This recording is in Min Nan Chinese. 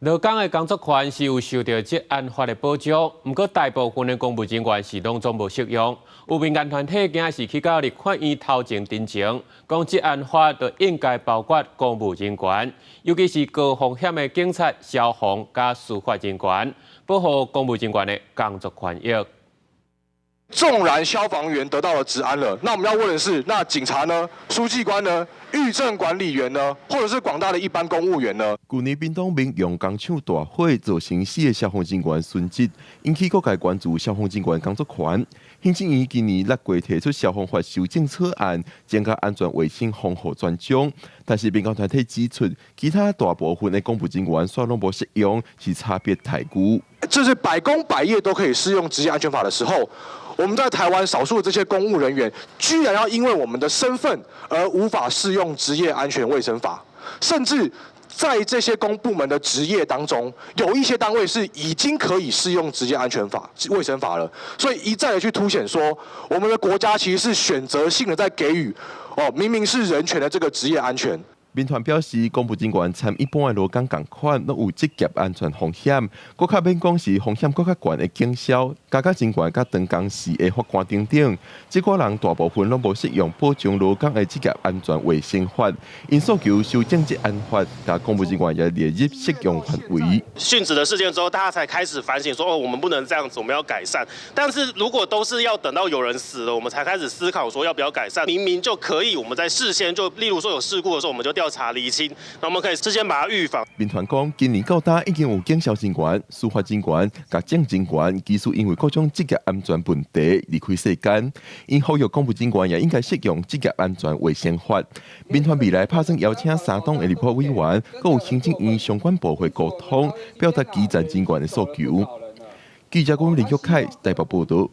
勞工的工作權是有受到職安法的保障，毋過大部分的公務人員是攏總無適用。有民間團體今仔是去到立法院頭前陳情，講職安法就應該包括公務人員，尤其是高風險的警察、消防佮司法人員，保護公務人員的工作權益。縱然消防員得到了職安了，那我們要問的是，那警察呢？書記官呢？獄政管理員呢？或者是廣大的一般公務員呢？舊年屏東民雄工廠大火造成四个消防人員殉職，引起各界關注消防人員工作權。行政院今年六月提出消防法修正草案，增加安全衛生防護專章。但是民間團體指出，其他大部分的公務人員煞攏無適用，是差別待遇。這是百工百業都可以適用職業安全法的時候，我們在台灣少數的這些公務人員，居然要因為我們的身份而無法適用職業安全衛生法，甚至在這些公部門的職業當中，有一些單位是已經可以適用職業安全法、衛生法了。所以一再的去凸顯說，我們的國家其實是選擇性的在給予，哦，明明是人權的這個職業安全。民團表示，公務人員參一般的勞工仝款，攏有職業安全風險，閣較免講是風險閣較懸的警消、加甲真懸佮長工時的法官等等。這寡人大部分攏無適用保障勞工的職業安全衛生法，𪜶訴求修正職安法，共公務人員也列入適用範圍。殉職的事件之後，大家才開始反省說，哦，我們不能這樣子，我們要改善。但是如果都是要等到有人死了，我們才開始思考說要不要改善，明明就可以，我們在事先就，例如說有事故的時候，我們就調查釐清，那我們可以事先把它預防。民團講，今年到今已經有警消人員、司法人員、佮政人員，其實因為各種職業安全問題離開世間，𪜶呼籲公務人員也應該適用職業安全衛生法。民團未來拍算邀請三黨的立法委員，閣有行政院相關部會溝通，表達基層人員的訴求。記者郭林玉凱台北報道。